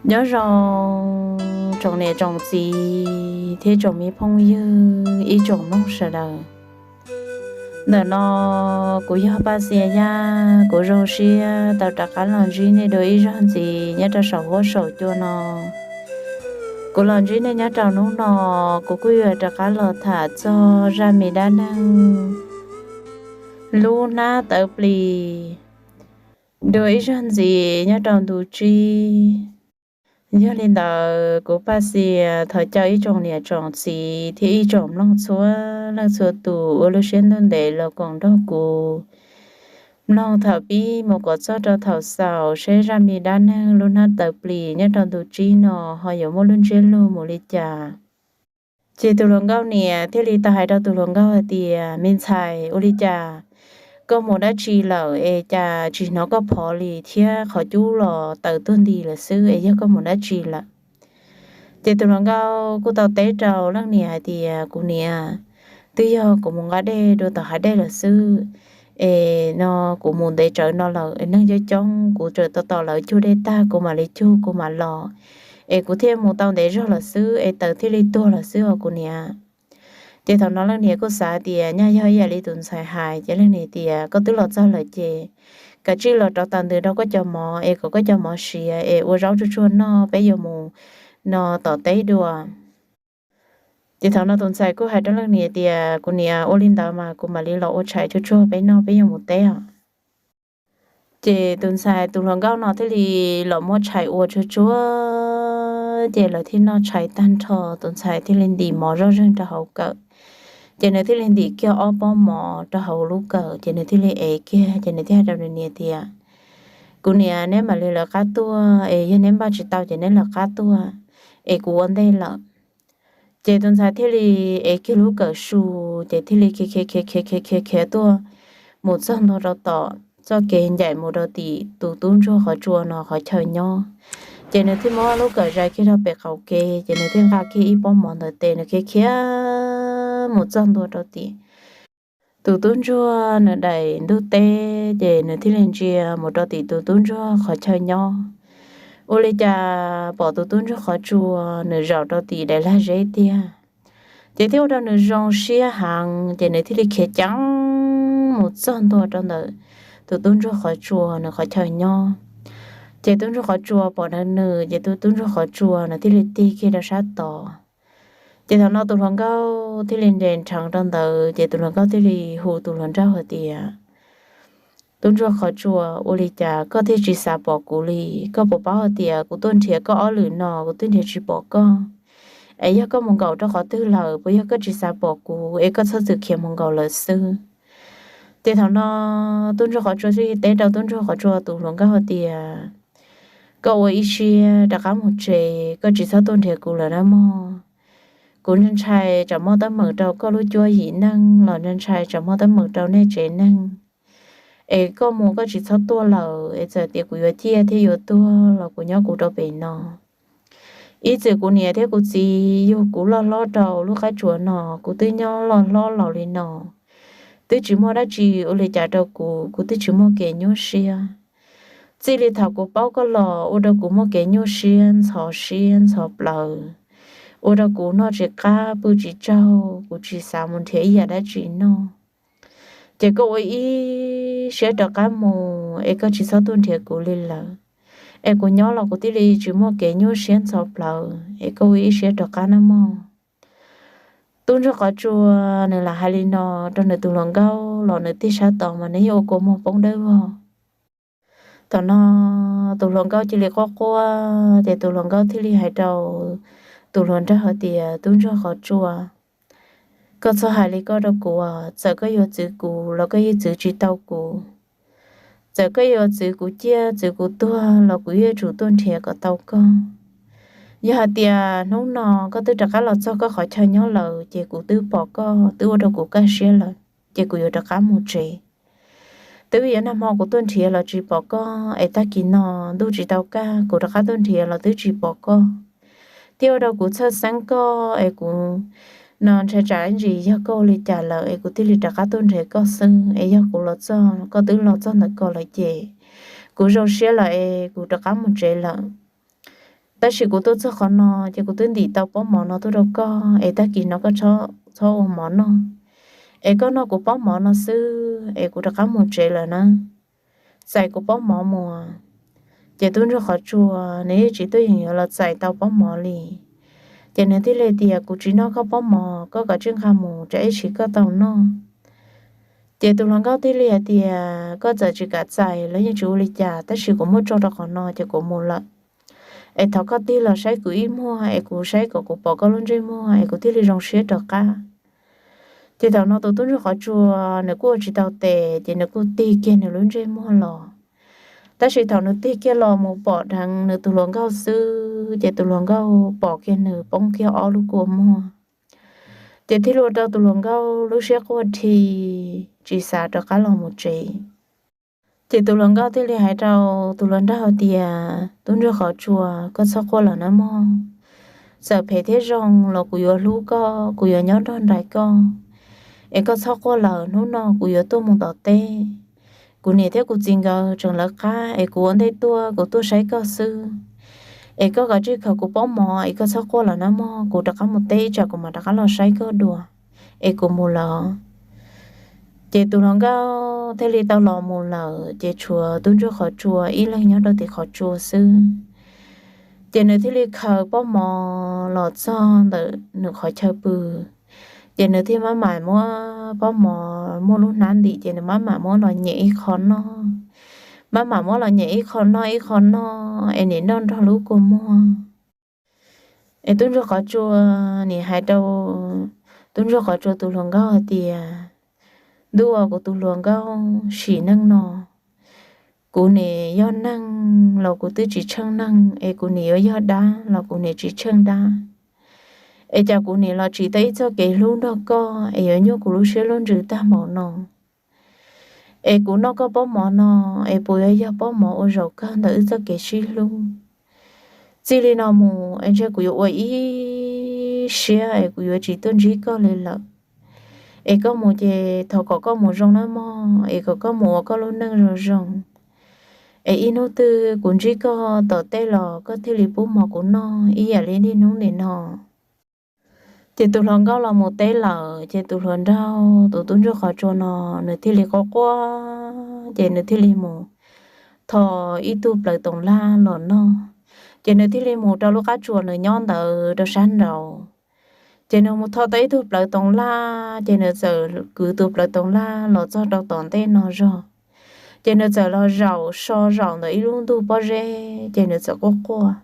Nyob zoo tsoom niam tsoom txiv thiab tsoom me phooj ywg ib tsoom mloog sawv daws. Ntawm no kuv yog Paj Xia Yaj, kuv zoo siab tau rov qab los ntsib nej dua ib zaug ntxiv nyob rau saum huab saum cua no. Kuv los ntsib nej nyob rau hnub no, kuv kuj yuav rov qab los tham txog zaj me dab neeg lub hnab tawv plis dua ib zaug ntxiv nyob rau ntu tsib. Yog li ntawd kuv Paj Xia thov caw ib tsoom niam tsoom txiv thiab ib tsoom mloog txhua leej txhua tus ua lub siab ntuj ntev los koom nrog kuv mloog thaum pib mus kom txog rau thaum xaus seb zaj me dab neeg lub hnab tawv plis nyob rau ntu tsib no ho yuav muaj lub ntsiab lus mus li cas. Ces tus hluas nkauj niam thiaj li tau hais rau tus hluas nkauj hais tias, me ntxhais, ua li cas koj mus dab tsi lawm es cas tsis hnov koj phov li thiab, qhov cub los tawm tuag nti lawm xwb es yog koj mus dab tsi lawm? Ces tus hluas nkauj kuj tau teb rau leej niam hais tias, kuv niam, twb yog kuv mus nqa dej dua tom hav dej lawm xwb, es no kuv mus ntev tsawv no lawm es neeg coob coob, kuv txawm tos tos lawv cug dej tag kuv mam li cug kuv mam los, es kuv thiaj mus tau ntev zog lawm xwb es tawm thiaj li tuag lawm xwb os kuv niam. Ces thaum no leej niam kuj xav tias nyaj yog ib yam li tus ntxhais hais, ces leej niam tias, koj twb los txog lawm ces kav tsij los rauv taws ntws rau koj cov mov es kom koj cov mov siav es ua zaub tsuag tsuag noj, peb yuav mus no tom teb dua. Ces thaum no tus ntxhais kuj hais rau leej niam tias, kuv niam, ua li ntawd mas kuv mam li los ua tshais tsuag tsuag peb noj, peb yuav mus teb os. Ces tus ntxhais, tus hluas nkauj no thiaj li los muab tshais ua tsuag tsuag, ces lawv thiaj noj tshais tag nrho, tus ntxhais thiaj li ntim mov zoj zeeg rau hauv kawm. Ces nws thiaj li ntim kiag ob pob mov rau hauv lub kawm, ces nws thiaj li ev kiag, ces nws thiaj hais rau nws niam tias, kuv niam, neb mam li lawv qab tuaj, es yog neb npaj tsis tau ces neb lawv qab tuaj, es kuv ua ntej lawm. Ces tus ntxhais thiaj li ev kiag lub kawm su, ces thiaj li khiav khiav khiav khiav khiav khiav tuaj mus txog ntua rau tom txoj kev ncaim mus rau tim tus tub ntsuag qhov tsua no qhov chaw nyob. Ces nws thiaj muab lub kawm zais kiag rau pem qaum kev, ces nws thiaj nqa kiag ib pob mov ntawm tes, nws khiav khiav mus txog ntua rau tim tus tub ntsuag nws daim ntug teb, ces nws thiaj li ntsia mus rau tim tus tub ntsuag qhov chaw nyob. Ua li cas pom tus tub ntsuag qhov tsua nws zaum rau tim daim lag zeb tiag, ces thiaj ua rau nws zoo siab heev, ces nws thiaj li khiav ceev mus txog ntua rau ntawm tus tub ntsuag qhov tsua nws qhov chaw nyob. Ces tub ntsuag qhov tsua pom dheev nws, ces tus tub ntsuag qhov tsua nws thiaj li tig kiag rau sab tod. Ces thaum no tus hluas nkauj thiaj li nres nrheev rau ntawd, ces tus hluas nkauj thiaj li hu tus hluas nraug hais tias, tub ntsuag qhov tsua, ua li cas koj thiaj tsis xav pom kuv li? Koj puas paub hais tias kuv tuaj nrhiav koj ob lwm no kuv twb nrhiav tsis pom koj, es yog koj mus nkaum rau qhov twg lawm? Puas yog koj tsis xav pom kuv es koj txhob txwm khiav mus nkaum lawm xwb? Ces thaum no tub ntsuag qhov tsua thiaj li teb rau tub ntsuag qhov tsua tus hluas nkauj hais tias, koj ua ib siab rov qab mus tsev, koj tsis txhob tuaj nrhiav kuv lawm nawb mog. Kuv ntshai tsam muaj teeb meem rau koj lub cuab yim neej los ntshai tsam muaj teeb meem rau nej tsev neeg. Es koj mus koj tsis txhob tuaj lawm, es txawm tias kuv yuav ciaj thiab yuav tuag los kuv nyob kuv rau pem no. Ib txwm kuv niam thiab kuv txiv yug kuv loj hlob rau lub qab tsuas no, kuv twb nyob loj hlob laus li no, twb tsis muaj dab tsi ua li cas rau kuv, kuv twb tsis muaj kev nyuaj siab. Txij li thaum kuv paub koj los ua rau kuv muaj kev nyuaj siab ntxhov siab ntxhov plawv, ua rau kuv noj tsis qab pw tsis tsaug, kuv tsis xav mus nrhiav ib yam dab tsi noj. Ces koj ua ib siab rov qab mus es koj tsis txhob tuaj nrhiav kuv li lawm, es kuv nyob los kuv thiaj li tsis muaj kev nyuaj siab ntxhov plawv, es koj ua ib siab rov qab nawb mog. Tub ntsuag qhov tsua nws lam hais li no rau nws tus hluas nkauj los nws tig sab tod mas nws yeej ua kua muag poob dawb vog. Thaum no tus hluas nkauj cia li quaj quaj, ces tus hluas nkauj thiaj li hais rau tus hluas nraug hais tias, tub ntsuag qhov tsua, koj txhob hais li koj rau kuv, txawm koj yuav txwv kuv los koj yeej txwv tsis tau kuv. Txawm koj yuav txwv kuv ciaj txwv kuv tuag los kuv yeej tsum tuaj nrhiav kom tau koj. Yog hais tias hnub no koj twb rov qab los txog koj qhov chaw nyob lawm ces kuv twb pom koj twb ua rau kuv kaj siab lawm, ces kuv yuav rov qab mus tsev. Twb yuav nag hmo kuv tuaj nrhiav los tsis pom koj, es tag kis no ntuj tsis tau kaj kuv rov qab tuaj nrhiav los twb tsis pom koj, thiaj ua rau kuv txhawj xeeb koj, es kuv no ntshai tsam ib ntsis yog koj ua li cas lawm es kuv thiaj li rov qab tuaj nrhiav koj xwb. Es yog kuv los txog koj twb los txog ntawm ko lawm ces kuv zoo siab lawm es kuv rov qab mus tsev lawm. Tab sis kuv tuaj txog qhov no ces kuv twb ntim tau pob mov no tuaj rau koj, es tag kis no koj txhob ua mov noj, es koj noj kuv pob mov no xwb es kuv rov qab mus tsev lawm na. Txais kuv pob mov mus. Ces tub ntsuag qhov tsua nws yeej tsis tuaj yeem yuav los txais tau pob mov li. Ces nws thiaj li tias, kuv tsis noj koj pob mov, koj kom tsij nqa mus tsam ib ntsis koj tau noj. Ces tus hluas nkauj thiaj li hais tias, koj txawm tsis kam txais los yeej tsis ua li cas, tab sis kuv muab tso rau qhov no ces kuv mus lawm. Es thov koj tig los saib kuv ib muag es kuv saib kom kuv pom koj lub ntsej muag es kuv thiaj li zoo siab rov qab. Ces thaum no tus tub ntsuag qhov tsua nws kuj ua tsis tau tes ces nws kuj tig kiag nws lub ntsej muag los. Tab sis thaum nws tig kiag los mus pom dheev nws tus hluas nkauj xwb ces tus hluas nkauj pom kiag nws poob kiag ob lub kua muag, ces thiaj li ua rau tus hluas nkauj lub siab quaj dhi, tsis xav rov qab los mus tsev. Ces tus hluas nkauj thiaj li hais rau tus hluas nraug tias, tub ntsuag qhov tsua, koj txhob quaj lawm nawb mog. Txawm phem thiab zoo los kuv yuav hlub koj, kuv yuav nyob nrog nraim koj. Es koj txhob quaj lawm, hnub no kuv yuav tuaj mus tom teb. Kuv niam thiab kuv txiv nkawd tseem lawv qab es kuv ua ntej tuaj, kuv tuaj saib koj xwb. Es koj kom tsij khaws kuv pob mov es koj txhob quaj lawm nawb mog, kuv rov qab mus teb ib tsam kuv mam rov qab los saib koj dua, es kuv mus lawm. Ces tus hluas nkauj thiaj li tau los mus lawm, ces tshuav tub ntsuag qhov tsua ib leeg nyob rau tim qhov tsua xwb. Ces nws thiaj li khaws pob mov los txog ntawm nws qhov chaw pw. Ces nws thiaj maj mam muab pob mov muaj lub hnab ntim, ces nws maj mam muab los nyem ib qho noj, maj mam muab los nyem ib qho noj ib qho noj es nim noj nrog lub kua muag. Es tub ntsuag qhov tsua nim hais rau tub ntsuag qhov tsua tus hluas nkauj hais tias, ntuj aw, kuv tus hluas nkauj, sim neej no kuv nim yog neeg los kuv twb tsis tsheej neeg, es kuv nim yuav yog dab los kuv nim tsis tsheej dab. Es cas kuv nim los tsim tau ib txoj kev hlub nrog koj es yuav nyuaj kuv lub siab lub ntsws tag npaum no. Es kuv noj koj pob mov no, es puas yuav yog pob mov ua zaum kawg ntawm wb txoj kev sib hlub? Txij li no mus es ntshe kuv yuav ua ib siab es kuv yuav tsis tuaj ntsib koj li lawm. Es koj mus ces thov kom koj mus zoo nawb mog, es kom koj mus ua koj lub neej zoo zoo. Es ib hnub twg kuv ntsib koj tom teb los koj thiaj li pub mov kuv noj ib yam li niaj hnub nim no. Ces tus hluas nkauj los mus teb lawm, ces tus hluas nraug tus tub ntsuag qhov tsua no, nws thiaj li quaj quaj, ces nws thiaj li mus tho ib tug plawv toov laj los noj. Ces nws thiaj li mus rau lub qab tsuas nws nyob ntawd rau sab nraud. Ces nws mus tho tau ib tug plawv toov laj, ces nws txawm kwv tus plawv toov laj los txog rau tom ntej no zog. Ces nws txawm los zaum so zaum ntawm ib lub ntug pob zeb, ces nws txawm quaj quaj.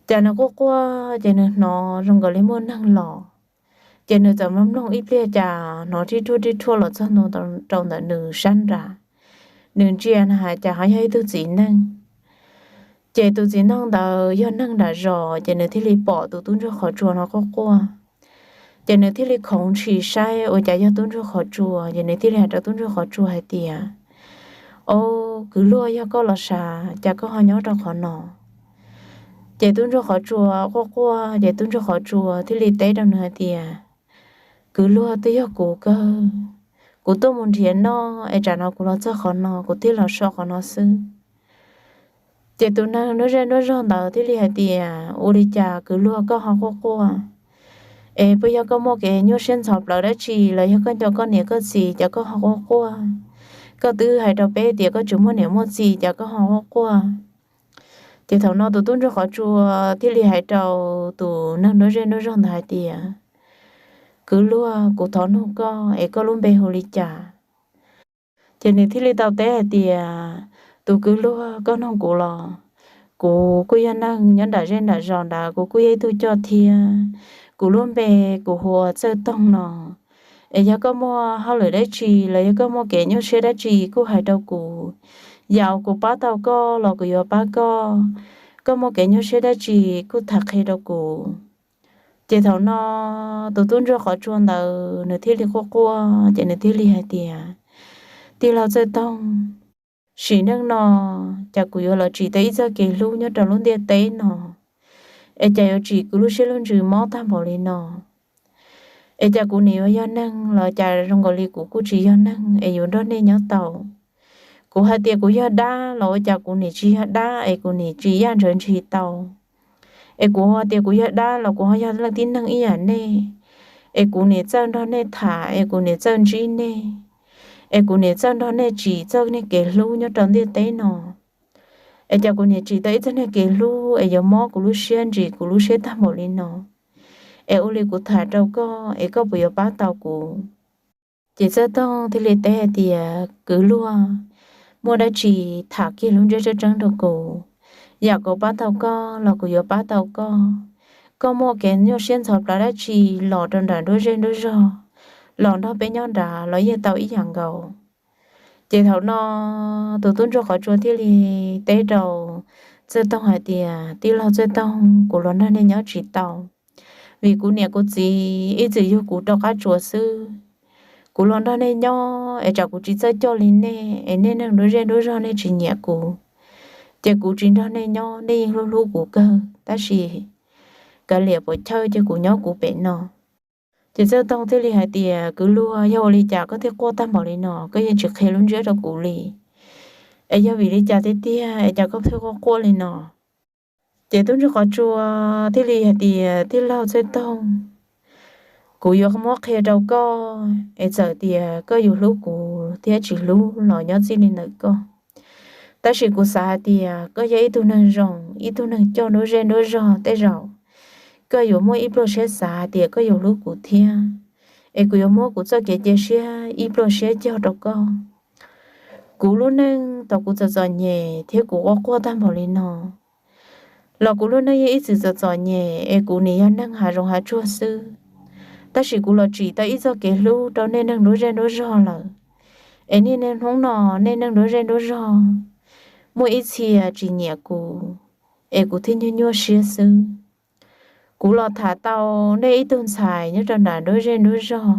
Ces nws quaj quaj, ces nws hnov zoo nkaus li muaj neeg los. Ces nws txawm mloog mloog ib pliag, cas hnov rib rhuaj rib rhuaj los txog rau ntawm nws sab nrad. Nws ntsia na has cas ho yog ib tug txiv neej. Ces tus txiv neej ntawd yog neeg nram zos, ces nws thiaj li pom tus tub ntsuag qhov tsua no quaj quaj. Ces nws thiaj li khoov ntshis saib ua cas yog tub ntsuag qhov tsua, ces nws thiaj li hais rau tub ntsuag qhov tsua hais tias, o, kwv luag, yog koj los sav, cas koj ho nyob rau qhov no? Ces tub ntsuag qhov tsua quaj quaj, ces tub ntsuag qhov tsua thiaj li teb rau nws hais tias, kwv luag, twb yog kuv kawg. Kuv tuaj mus nrhiav noj es tsam no kuv los txog qhov no kuv thiaj los so qhov no xwb. Ces tus neeg nruab zej nruab zog ntawd thiaj li hais tias, ua li cas kwv luag koj ho quaj quaj? Es puas yog koj muaj kev nyuaj siab ntxhov plawv dab tsi los yog koj nco koj niam koj txiv cas koj ho quaj quaj? Koj twb hais rau peb tias koj tsis muaj niam muaj txiv cas koj ho quaj quaj? Ces thaum no tus tub ntsuag qhov tsua thiaj li hais rau tus neeg nruab zej nruab zog ntawd hais tias, kwv luag, kuv thov nug koj es koj lub npe hu li cas? Ces nws thiaj li tau teb hais tias, tus kwv luag, koj nug kuv los, kuv kuj yog neeg nyob nram zej nram zos ntawd, kuv kuj yog ib tug coj thiab. Kuv lub npe kuv hu ua Txawj Toog no. Es yog koj muaj hauj lwm dab tsi los yog koj muaj kev nyuaj siab dab tsi kuj hais rau kuv. Yam kuv pab tau koj los kuv yuav pab koj. Koj muaj kev nyuaj siab dab tsi kuj tham qhia rau kuv. Ces thaum no tus tub ntsuag qhov tsua ntawd nws thiaj li quaj quaj, ces nws thiaj li hais tias, tij laug Txawj Toog, sim neej no cas kuv yuav los tsim tau ib txoj kev hlub nyob rau lub ntiaj teb no, es cas yuav tsim kuv lub siab lub ntsws mob tag npaum li no. Es cas kuv nim yuav yog neeg los cas zoo nkaus li kuv kuj tsis yog neeg es yuav nrog nej nyob tau. Kuv hais tias kuv yog dab los ua cas kuv nim tsis yog dab es kuv nim tsis yaj ntshawv ntshis tau. Es kuv tias kuv yog dab los kuv ho yog leej tib neeg ib yam nej, es kuv niam txawj nrog nej tham, es kuv niam txawj ntsib nej, es kuv niam txawj nrog nej tsim txoj nej kev hlub nyob rau ntiaj teb no. Es cas kuv niam tsim tau ib txoj nej kev hlub es yuav mob kuv lub siab ntsim kuv lub siab tag npaum li no? Es ua li kuv tham rau koj es koj puas yuav pab tau kuv? Ces Txawj Tooj thiaj li teb hais tias, Kwv Luag, muaj dab tsi tham kiag lub ntsiab tseeb tseeb rau kuv. Yam kuv pab tau koj los kuv yuav pab tau koj. Koj muaj kev nyuaj siab ntxhov plawv dab tsi los rau nram nruab zej nruab zog, los nrog peb nyob nrad los yeej tau ib yam nkaus. Ces thaum no tus tub ntsuag qhov tsua thiaj li teb rau Txawj Tooj hais tias, Tij laug Txawj Tooj, kuv los nrog nej nyob tsis tau, vim kuv niam kuv txiv ib txwm yug kuv rau qab tsuas xwb. Kuv los nrog nej nyob es tsam kuv tsis txawj coj li nej es nej neeg nruab zej nruab zog nej tsis nyiam kuv, ces kuv tsis nrog nej nyob nej yeej hlub hlub kuv kawg, tab sis kav liam puas chawj cia kuv nyob kuv pem no. Ces Txawj Tooj thiaj li hais tias, Kwv Luag, yog ua li cas koj thiaj quaj tag npaum li no, koj yeej tsis qhia lub ntsiab rau kuv li? Es yog vim li cas tiag tiag es cas koj thiaj quaj quaj li no? Ces tub ntsuag qhov tsua thiaj li hais tias, Tij laug Txawj Tooj, kuv yuav muab qhia rau koj, es txawm tias koj yuav hlub kuv thiab tsis hlub los nyob txij li ntawm koj. Tab sis kuv xav hais tias koj yog ib tug neeg zoo, ib tug neeg coj nruab zej nruab zog, tej zaum koj yuav muaj ib pluaj siab xav hais tias koj yuav hlub kuv thiab, es kuv yuav muab kuv txoj kev cia siab ib pluaj siab cog rau koj. Kuv lub neej thaum kuv txom txom nyem thiab kuv quaj quaj tag npaum li no los kuv lub neej yeej ib txwm txom txom nyem es kuv nim yog neeg hav zoov hav tsuag xwb. Tab sis kuv los tsim tau ib txoj kev hlub rau nej neeg nruab zej nruab zog lawm, es niaj niaj hnub no nej neeg nruab zej nruab zog muaj ib txhia tsis nyiam kuv, es kuv thiaj nyuaj nyuaj siab xwb. Kuv los tham tau nej ib tug ntxhais nyob rau nram nruab zej nruab zog,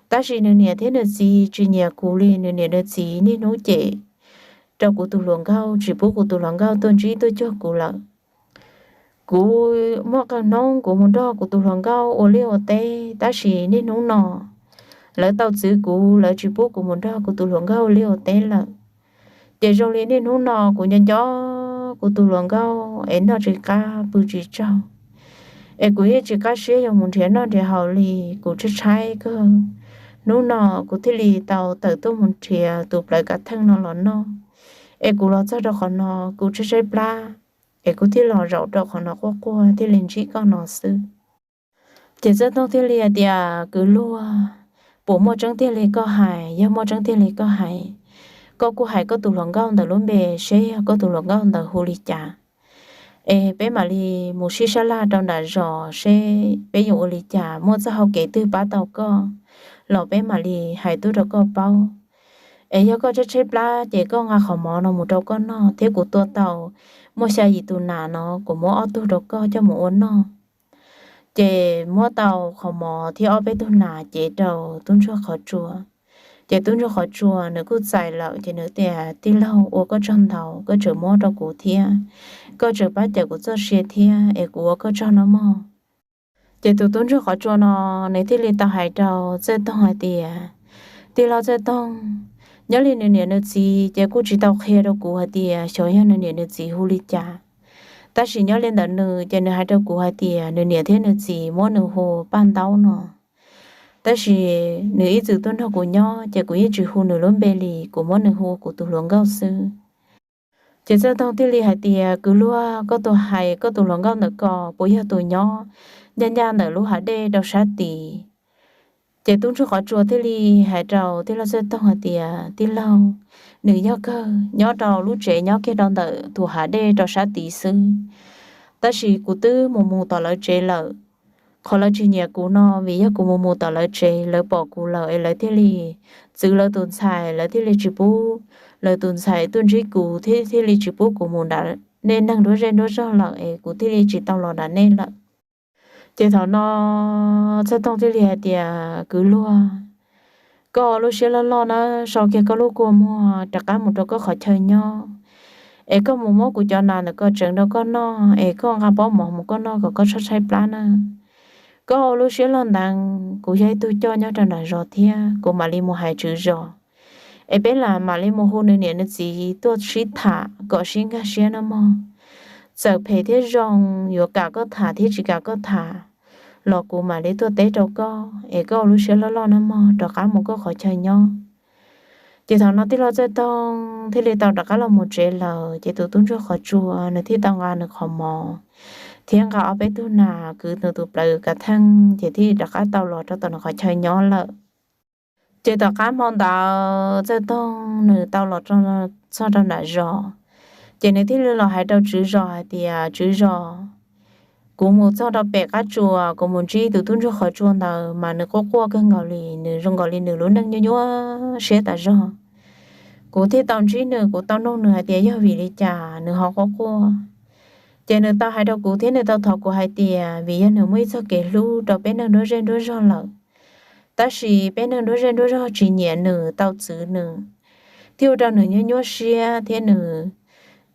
tab sis nws niam thiab nws txiv tsis nyiam kuv li. Nws niam nws txiv niaj hnub cem rau kuv tus hluas nkauj, tsis pub kuv tus hluas nkauj tuaj ntsib tuaj cuag kuv lawm. Kuv muaj qee hnub kuv mus nrog kuv tus hluas nkauj ua liaj ua teb, tab sis niaj hnub no lawv tau txwv kuv, lawv tsis pub kuv mus nrog kuv tus hluas nkauj ua liaj ua teb lawm. Ces zoo li niaj hnub no kuv nco nco kuv tus hluas nkauj es noj tsis qab pw tsis tsaug, es kuv yeej tsis qab siab yuav mus nrhiav noj nrhiav haus li. Kuv tshaib tshaib kawg, hnub no kuv thiaj li tau tawm tuaj mus nrhiav tus plawv kav theej no los noj. Es kuv los txog rau qhov no kuv tshaib tshaib plab, es kuv thiaj los zaum rau qhov no quaj quaj thiaj li ntsib koj no xwb. Ces Txawj Tooj thiaj li hais tias, Kwv Luag, puas muaj tseeb tiag li koj hais? Yog muaj tseeb tiag li koj hais, koj kuj hais koj tus hluas nkauj ntawm lub npe seb yog koj tus hluas nkauj ntawd hu li cas, es peb mam li mus sib sab laj rau nram zos seb peb yuav ua li cas, muaj txoj hau kev twg pab tau koj los peb mam li hais tuaj rau koj paub. Es yog koj tshaib tshaib plab ces koj nqa qhov mov no mus rau koj noj, thiab kuv tua tau muaj xya yim tus nas no, kuv muab ob tug rau koj coj mus ua noj. Ces muab tau qhov mov thiab ob peb tug nas cev rau tub ntsuag qhov tsua. Ces tub ntsuag qhov tsua nws kuj txais lawm, ces nws tias, Tij laug, ua koj tsaug ntau, koj tseem muab rau kuv thiab, koj tseem pab cawm kuv txoj sia thiab, es kuv ua koj tsaug no mog. Ces tus tub ntsuag qhov tsua no nws thiaj li tau hais rau Txawj Tooj hais tias, Tij laug Txawj Tooj, nyob li nws niam nws txiv ces kuj tsis tau qhia rau kuv hais tias xyov yog nws niam nws txiv hu li cas. Tab sis nyob li ntawm nws ces nws hais rau kuv hais tias nws niam thiab nws txiv muab nws hu Paj Ntaub no. Tab sis nws ib txwm tuaj nrog kuv nyob ces kuv yeej tsis hu nws lub npe li, kuv muab nws hu kuv tus hluas nkauj xwb. Ces Txawj Tooj thiaj li hais tias, Kwv Luag, koj tus hais koj tus hluas nkauj ntawm ko puas yog tus nyob ncaj ncaj ntawm lub hav dej rau sab tid? Ces tub ntsuag qhov tsua thiaj li hais rau tij laug Txawj Tooj hais tias, Tij laug, nws yog kawg, nyob rau lub tsev nyob kiag rau ntawm tus hav dej rau sab tid xwb. Tab sis kuv twb mus mus tom lawv tsev lawm. Qhov lawv tsis nyiam kuv no vim yog kuv mus mus tom lawv tsev, lawv pom kuv lawm es lawv thiaj li txwv lawv tus ntxhais, lawv thiaj li tsis pub lawv tus ntxhais tuaj ntsib kuv thiab thiaj li tsis pub kuv mus nram nej neeg nruab zej nruab zog lawm es kuv thiaj li tsis tau los nram nej lawm. Ces thaum no Txawj Tooj thiaj li hais tias, Kwv Luag, koj lub siab loj loj na, sau kiag koj lub kua muag rov qab mus rau koj qhov chaw nyob, es koj mus muab kuv cov nas ntawm ko tseev rau koj noj, es koj nqa pob mov mus koj noj kom koj tshaib tshaib plab na. Koj ua lub siab loj nteev, kuv yog ib tug coj nyob rau nram zos thiab, kuv mam li mus hais tswv zos, es peb lam mam li mus hu nws niam nws txiv tuaj sib tham kom sib nkag siab no mog. txawm phem thiab zoo, yuav kam koj tham thiab tsis kam koj tham los kuv mam li tuaj teb rau koj es koj ua lub siab loj loj nawb mog, rov qab mus koj qhov chaw nyob. Ces thaum no tij laug Txawj Toog thiaj li tau rov qab los mus tsev lawm, ces tus tub ntsuag qhov tsua nws thiaj tau nqa nws qhov mov thiab nqa ob peb tug nas kwv nws tus plawv kav theej, ces thiaj li rov qab tau los rau tom nws qhov chaw nyob lawm. Ces tom qab hmo ntawd Txawj Toog nws tau los txog rau nram zos, ces nws thiaj li los hais rau tswv zos hais tias, Tswv zos, kuv mus txog rau pem qab tsuas, kuv mus ntsib tus tub ntsuag qhov tsua ntawd mas nws quaj quaj kawg nkaus li, nws zoo nkaus li nws lub neej nyuaj nyuaj siab tas zog. Kuv thiaj tau ntsib nws, kuv tau nug nws hais tias yog vim li cas nws ho quaj quaj. Ces nws tau hais rau kuv thiab nws tau thov kuv hais tias vim yog nws muaj ib txoj kev hlub rau peb neeg nruab zej nruab zog lawm, tab sis peb neeg nruab zej nruab zog tsis nyiam nws, tau txwv nws, thiaj ua rau nws nyuaj nyuaj siab thiab nws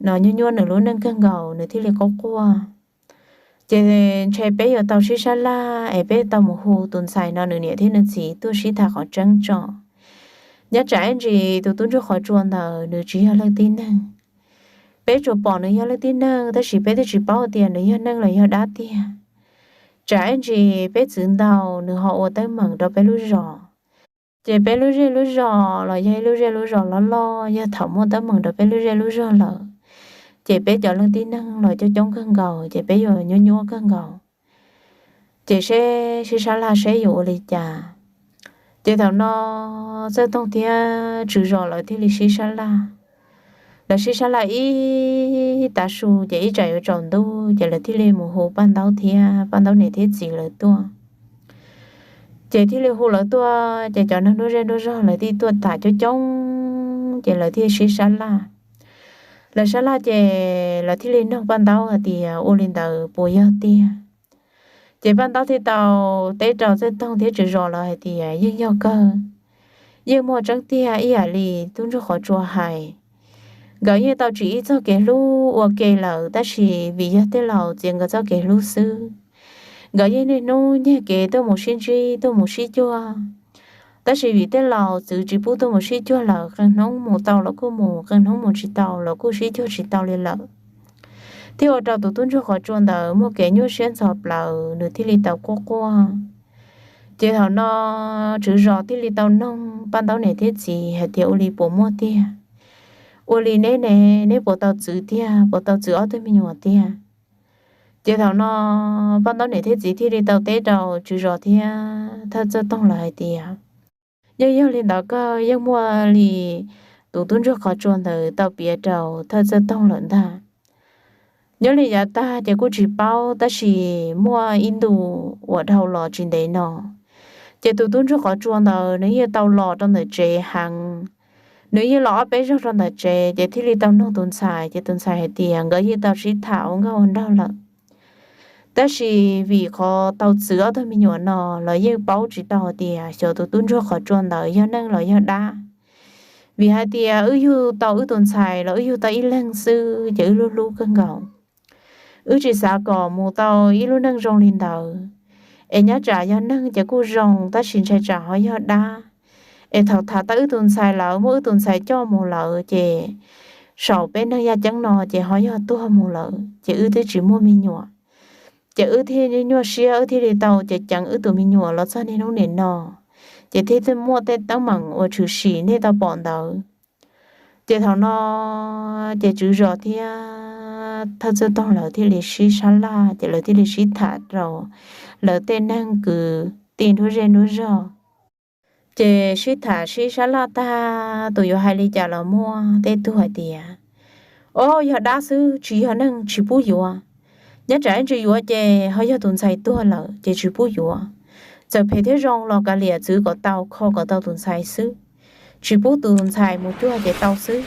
nyuaj nyuaj nws lub neej kawg nkaus, nws thiaj li quaj quaj. Ces ntshe peb yuav tau sib sab laj es peb tau mus hu tus ntxhais no nws niam thiab nws txiv tuaj sib tham qhov tseeb tso. Nyob tsam ib ntsis tus tub ntsuag qhov tsua ntawd nws tsis yog leej tib neeg. Peb tsuas pom nws yog leej tib neeg tab sis peb twb tsis paub tias nws yog neeg los yog dab tiag. Tsam ib ntsis peb txwv ntau nws ho ua teeb meem rau peb lub zos, ces peb lub zej lub zos los yog ib lub zej lub zos loj loj, yog thaum muaj teeb meem rau peb lub zej lub zog lawm, ces peb cov leej tib neeg los coob coob kawg nkaus ces peb yuav nyuaj nyuaj kawg nkaus. Ces seb sib sab laj seb yuav ua li cas. Ces thaum no Txawj Toog thiab tswv zos lawv thiaj li sib sab laj. Lawv sib sab laj ib tav su ces ib tsam yuav tsaus ntuj ces lawv thiaj li mus hu Paj Ntaub thiab Paj Ntaub niam thiab txiv lawv tuaj. Ces thiaj li hu lawv tuaj ces cov neeg nruab zej nruab zog lawv thiaj tuaj tham coob coob ces lawv thiaj sib sab laj. Lawv sab laj ces lawv thiaj li nug Paj Ntaub hais tias ua li ntawd puas yog tiag. Ces Paj Ntaub thiaj tau teb rau Txawj Toog thiab tswv zos lawv hais tias yeej yog kawg, yeej muaj tseeb tiag ib yam li tub ntsuag qhov tsua hais. Nkawd yeej tau tsim ib txoj kev hlub ua ke lawm tab sis vim yog tej laus txiav nkawd txoj kev hlub xwb. Nkawd yeej niaj hnub nyiag kev tuaj mus sib ntsib tuaj mus sib cuag, tab sis vim tej laus txwv tsis pub tuaj mus sib cuag lawm, qee hnub mus tau los kuj mus, qee hnub mus tsis tau los kuj sib cuag tsis tau li lawm, thiaj ua rau tus tub ntsuag qhov tsua ntawd muaj kev nyuaj siab ntxhov plawv nws thiaj li tau quaj quaj. Ces thaum no tswv zos thiaj li tau noog Paj Ntaub niam thiab txiv hais tias ua li puas muaj tiag, ua li neb ne, neb puas tau txwv tiag, puas tau txwv ob tug me nyuam tiag. Ces thaum no Paj Ntaub niam thiab txiv thiaj li tau teb rau tswv zos thiab thawj Txawj Toog lawv hais tias yeej yog li ntawd kawg, yeej muaj li tus tub ntsuag qhov tsua ntawd tau piav rau thawj Txawj Toog lawm ntag. Nyob li yav tag ces kuj tsis paub tab sis muaj ib ntu uas dhau los tsis ntev no, ces tus tub ntsuag qhov tsua ntawd nws yeej tau los rau ntawm tsev heev. Nws yeej los ob peb zaug rau ntawm tsev ces thiaj li tau noog tus ntxhais ces tus ntxhais hais tias nkawd yeej tau sib tham ua nkauj ua nraug lawm. Tab sis vim qhov tau txwv ob tug me nyuam no los yeej paub tsis tau tias xyov tus tub ntsuag qhov tsua ntawd yog neeg los yog dab. Vim hais tias wb yug tau wb tus ntxhais los wb yug tau ib leeg xwb ces wb hlub hlub kawg nkaus. Wb tsis xav kom mus tau ib lub neej zoo li ntawd, es nyob tsam yog neeg ces kuj zoo tab sis ntshai tsam ho yog dab. Es thaum tham tau wb tus ntxhais lawm muab wb tus ntxhais coj mus lawm ces saum peb neeg yaj ceeb no ces ho yog tuag mus lawm ces wb twb tsis muaj me nyuam. Ces wb thiaj nyuaj siab wb thiaj li tau ceev ceev wb tus me nyuam los txog niaj hnub nim no, ces thiaj muaj tej teeb meem uas tshwm sim nej tau pom ntawd. Ces thaum no ces tswv zos thiab thawj Txawj Toog lawv thiaj li sib sab laj ces lawv thiaj li sib tham rau lawv tej neeg kwv tij nruab zej nruab zog. Ces sib tham sib sab laj tag tus yuav hais li cas los muaj tej tug hais tias, o, yog dab xwb tsis yog neeg tsis pub yuav. Nyob tsam ib ntsis yuav ces ho yog tus ntxhais tuag lawm ces tsis pub yuav. Txawm phem thiab zoo los kav liam txwv kom tau kho kom tau tus ntxhais xwb, tsis pub tus ntxhais mus cuag ces tau xwb.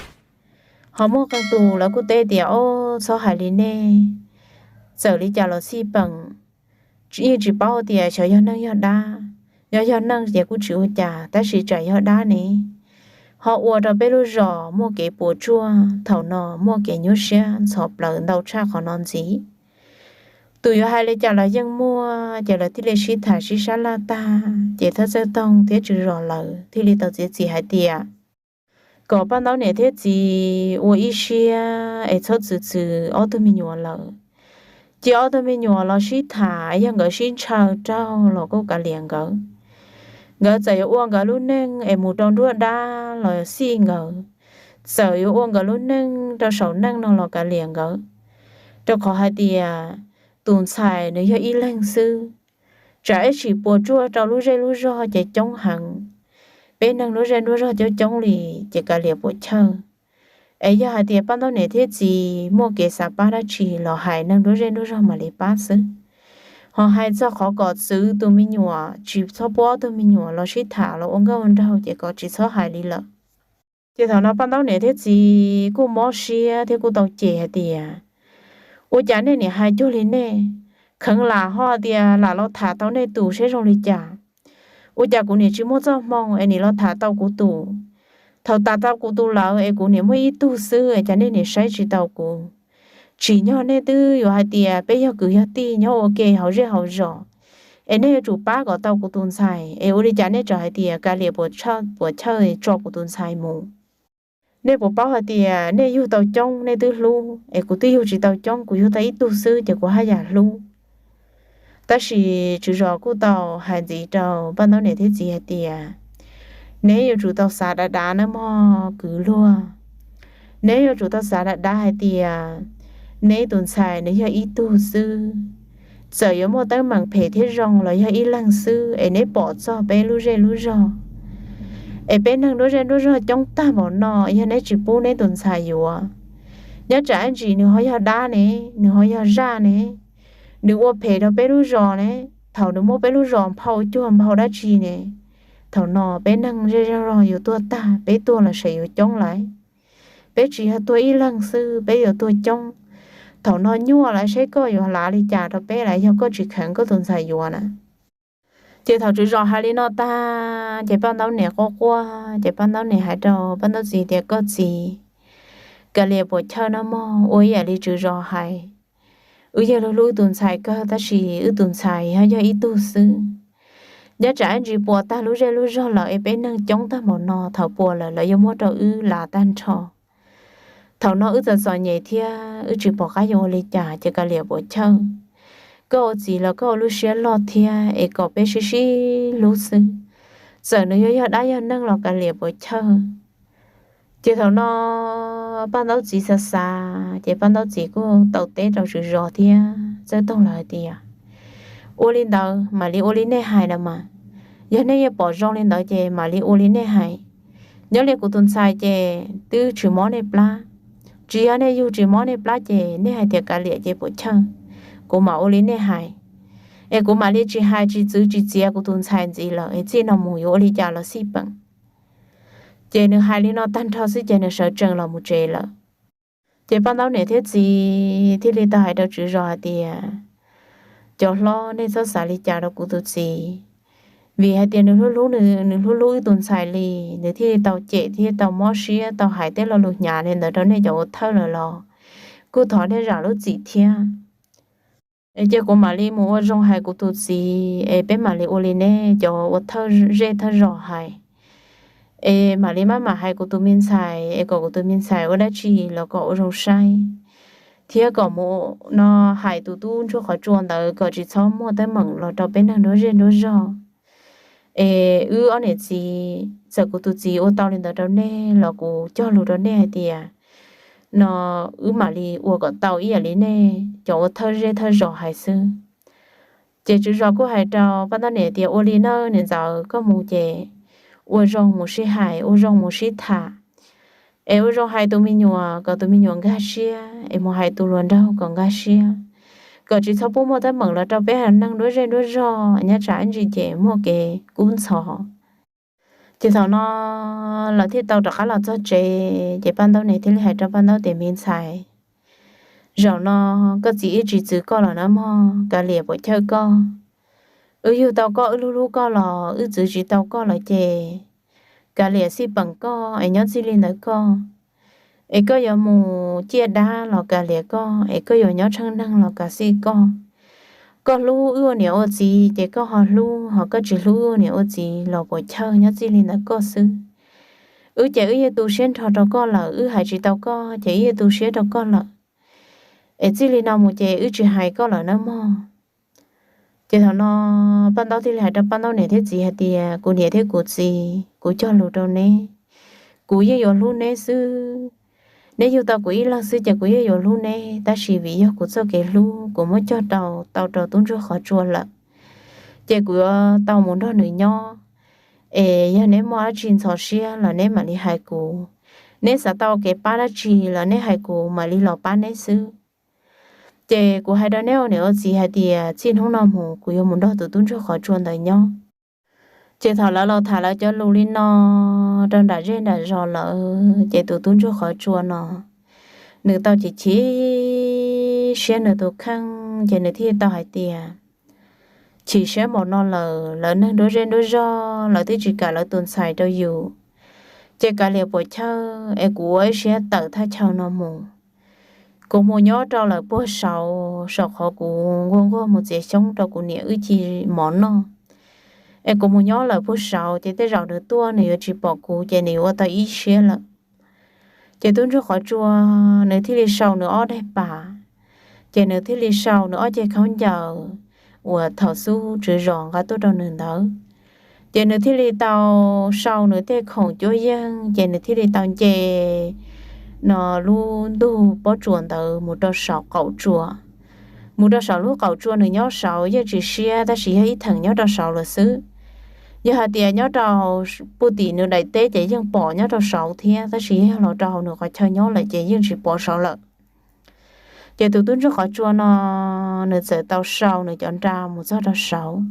Ho muaj qee tus lawv kuj teb tias, o, txhob hais li nej, txawm li cas los xij peem, yeej tsis paub tias xyov yog neeg yog dab. Yog yog neeg ces kuj tsis ua cas tab sis tsam yog dab ne, ho ua rau peb lub zos muaj kev puas tsuaj thaum no muaj kev nyuaj siab ntxhov plawv ntau tshaj qhov no ntxiv. Tus yuav hais li cas los yeej muaj ces lawv thiaj li sib tham sib sab laj tag ces thawj Txawj Toog thiab tswv zos lawv thiaj li tau txiav txim hais tias, kom Paj Ntaub niam thiab txiv ua ib siab es txhob txwv txwv ob tug me nyuam lawm. Cia ob tug me nyuam los sib tham, yog nkawd sib ntshaw raug los kuj kav liam nkawd. Nkawd txawm yuav ua nkawd lub neej es mus rau nruab dab los xij nkawd, txawm yuav ua nkawd lub neej rau saum neej no los kav liam nkawd, rau qhov hais tias tus ntxhais nws yog ib leeg xwb. Tsam ib sim puas tsuaj rau lub zej lub zog ces coob heev. Peb neeg lub zej lub zog coob coob li ces kav liam puas chawj. Es yog hais tias Paj Ntaub niam thiab txiv muaj kev xav pab dab tsi los hais neeg lub zej lub zog mam li pab xwb. Ho hais txog qhov kom txwv tus me nyuam tsis txhob pub ob tug me nyuam los sib tham los ua nkauj ua nraug ces kom tsis txhob hais li lawm. Ces thaum no Paj Ntaub niam thiab txiv kuj mob siab thiab kuj tau cem hais tias, ua cas nej niam hais cuag li nej, kheev lam ho tias lam los tham tau nej tus seb zoo li cas. Ua cas kuv niam tsis muaj txoj hmoo es nim los tham tau kuv tus? Thaum tham tau kuv tus lawm es kuv niam muaj ib tug xwb es cas nej niam saib tsis taus kuv? Tsim nyog nej twb yuav hais tias peb yog kwv yog tij nyob ua ke hauv zej hauv zos, es nej yuav tsum pab kom tau kuv tus ntxhais, es ua li cas nej tseem hais tias kav liam puas chawj tso kuv tus ntxhais mus? Nej puas paub hais tias nej yug tau coob nej twb hlub, es kuv twb yug tsis tau coob, kuv yug tau ib tug xwb ces kuv haj yam hlub. Tab sis tswv zos kuj tau hais ntxiv rau Paj Ntaub niam thiab txiv hais tias, neb yuav tsum tau xav dav dav nawb mog kwv luag. Neb yuav tsum tau xav dav dav hais tias neb tus ntxhais nws yog ib tug xwb. Txawm yuav muaj teeb meem phem thiab zoo los yog ib leeg xwb es neb pom txog peb lub zej lub zog, es peb neeg lub zej lub zog coob tag npaum no, yog neb tsis pub neb tus ntxhais yuav, nyob tsam ib ntsis nws ho yog dab ne, nws ho yog zaj ne, nws ua phem rau peb lub zos ne, thaum nws muab peb lub zos nphau cuag nphau dab tsi ne, thaum no peb neeg zej zog yuav tuag tag, peb tuag los seem yuav coob lawm. Peb tsis yog tuag ib leeg xwb, peb yuav tuag coob. Thaum no nyuaj lawm, seb koj yuav lav li cas rau peb lawm yog koj tsis kheev koj tus ntxhais yuav na. Ces thaum tswv zos hais li no tag ces Paj Ntaub niam quaj quaj, ces Paj Ntaub niam hais rau Paj Ntaub txiv tias, koj txiv, kav liam puas chawj nawb mog, ua ib yam li tswv zos hais. Wb yeej hlub hlub wb tus ntxhais kawg tab sis wb tus ntxhais ho yog ib tug xwb. Nyob tsam ib ntsis puas tag lub zej lub zog lawm es peb neeg coob tag npaum no, thaum puas lawm lawv yuav muab rau wb lav tag nrho. Thaum no wb txom txom nyem thiab wb tsis pom qab yuav ua li cas ces kav liam puas chawj. Koj ua txiv los koj ua lub siab loj thiab es kom peb sib sib hlub xwb. Txawm nws yuav yog dab yog neeg los kav liam puas chawj. Ces thaum no Paj Ntaub txiv xav xav ces Paj Ntaub txiv kuj tau teb rau tswv zos thiab Txawj Toog lawv hais tias, ua li ntawd mam li ua li nej hais na mas. Yog nej yeej pom zoo li ntawd ces mam li ua li nej hais. Nyob li kuv tus ntxhais ces twb tsis mob nej plab. Tsis yog nej yug tsis mob nej plab ces nej hais tias kav liam ces puas chawj, kuv mam ua li nej hais. Es kuv mam li tsis hais tsis txwv tsis txiav kuv tus ntxhais ntxiv lawm es txij no mus yuav ua li cas los xij peem. Ces nws hais li no tag nrho xwb ces nws sawv tsees los mus tsev lawm. Ces Paj Ntaub niam thiab txiv thiaj li tau hais rau tswv zos hais tias, cov hlob, nej txhob xav li cas rau kuv tus txiv, vim hais tias nws hlub hlub, nws hlub hlub wb tus ntxhais li, nws thiaj li tau cem thiab tau mob siab tau hais tej lo lus hnyav li ntawd rau nej cov ua thawj lawm los kuj thov nej zam lub txim thiab. Es cia kuv mam li mus ua zoo hais kuv tus txiv es peb mam li ua li nej cov ua thawj zej thawj zos hais. Es mam li maj mam hais kuv tus me ntxhais es kom kuv tus me ntxhais ua dab tsi los kom ua zoo saib, thiab kom mus no hais tus tub ntsuag qhov tsua ntawd kom tsis txhob muaj teeb meem los rau peb neeg nruab zej nruab zog. Es wb ob niam txiv, txawm kuv tus txiv ua tau li ntawd rau nej los kuv cog lus rau nej hais tias no wb mam li ua kom tau ib yam li nej cov ua thawj zej thawj zos hais xwb. Ces tswv zos kuj hais rau Paj Ntaub niam tias, ua li na niam ntxawm, koj mus ces ua zoo mus sib hais, ua zoo mus sib tham, es ua zoo hais tus me nyuam kom tus me nyuam nkag siab, es mus hais tus hluas nraug kom nkag siab, kom tsis txhob pub muaj teeb meem los rau peb haiv neeg nruab zej nruab zog, nyob tsam ib ntsis ces muaj kev kub ntxhov. Ces thaum no lawv thiaj tau rov qab los txog tsev, ces Paj Ntaub niam thiaj li hais rau Paj Ntaub tias, me ntxhais, zaum no koj txiv wb tsis txwv koj lawm na mog, kav liam puas chawj koj. Wb yug tau koj, wb hlub hlub koj los wb txwv tsis tau koj lawm ces kav liam xij peem koj es nyob txij li ntawd koj. Es koj yuav mus ciaj dab los kav liam koj, es koj yuav nyob tsheej neeg los kav xij koj. Koj hlub wb ua niam ua txiv ces koj ho hlub, ho koj tsis hlub wb ua niam ua txiv los puas chawj, nyob txij li ntawd koj xwb. Wb ces wb yeej tu siab nrho rau koj lawm, wb hais tsis tau koj ces wb yeej tu siab rau koj lawm. Es txij li no mus ces wb tsis hais koj lawm nawb mog. Ces thaum no Paj Ntaub thiaj li hais rau Paj Ntaub niam thiab txiv hais tias, kuv niam thiab kuv txiv, kuv cog lus rau neb, kuv yeej yuav hlub neb xwb. Neb yug tau kuv ib leeg xwb ces kuv yeej yuav hlub neb, tab sis vim yog kuv txoj kev hlub kuv muab cog rau tau rau tub ntsuag qhov tsua lawm, ces kuv yuav tau mus nrog nws nyob. Es yog neb muaj dab tsi ntxhov siab los neb mam li hais kuv, neb xav tau kev pab dab tsi los neb hais kuv mam li los pab neb xwb. Ces kuv hais rau neb ua niam ua txiv hais tias txij hnub no mus kuv yuav mus nrog tus tub ntsuag qhov tsua ntawd nyob. Ces thaum lawv los tham lawv cov lus li no rau nram zej nram zos lawm ces tus tub ntsuag qhov tsua no nws tau chim chim siab nws tus kheej ces nws thiaj tau hais tias, chim siab npaum no lawm, lawv neeg nruab zej nruab zog lawv twb tsis kam lawv tus ntxhais rau yus, ces kav liam puas chawj es kuv ua ib siab tawm thaj chaw no mus. Kuv mus nyob rau lawm puag saud, saum qhov kuv nquag nquag mus txiav xyoob rau kuv niam wb ci mov noj. Es kuv mus nyob lawm puag saud ces tej zaum nws tuaj nws yuav tsis pom kuv ces nws yuav ua tau ib siab lawm. Ces tub ntsuag qhov tsua nws thiaj li sau nws ob daim pam, ces nws thiaj li sau nws ob ceg khaub ncaws uas thaum xub tswv zos nqa tuaj rau nws ntawd. Ces nws thiaj li tau sau nws tej khoom cuab yeej, ces nws thiaj li tau nce no lub ntug pob tsuas ntawd mus rau saum qaum tsua. Mus rau saum lub qaum tsua nws nyob saud yeej tsis siab tab sis yog ib theem nyob rau saud lawm xwb. Yog hais tias nyob rau puag tim nws daim teb ces yeej pom nyob rau saud thiab, tab sis yog los rau hauv nws qhov chaw nyob lawm ces yeej tsis pom saud lawm. Ces tus tub ntsuag qhov tsua no nws txawm tau sau nws cov nra mus txog rau saud,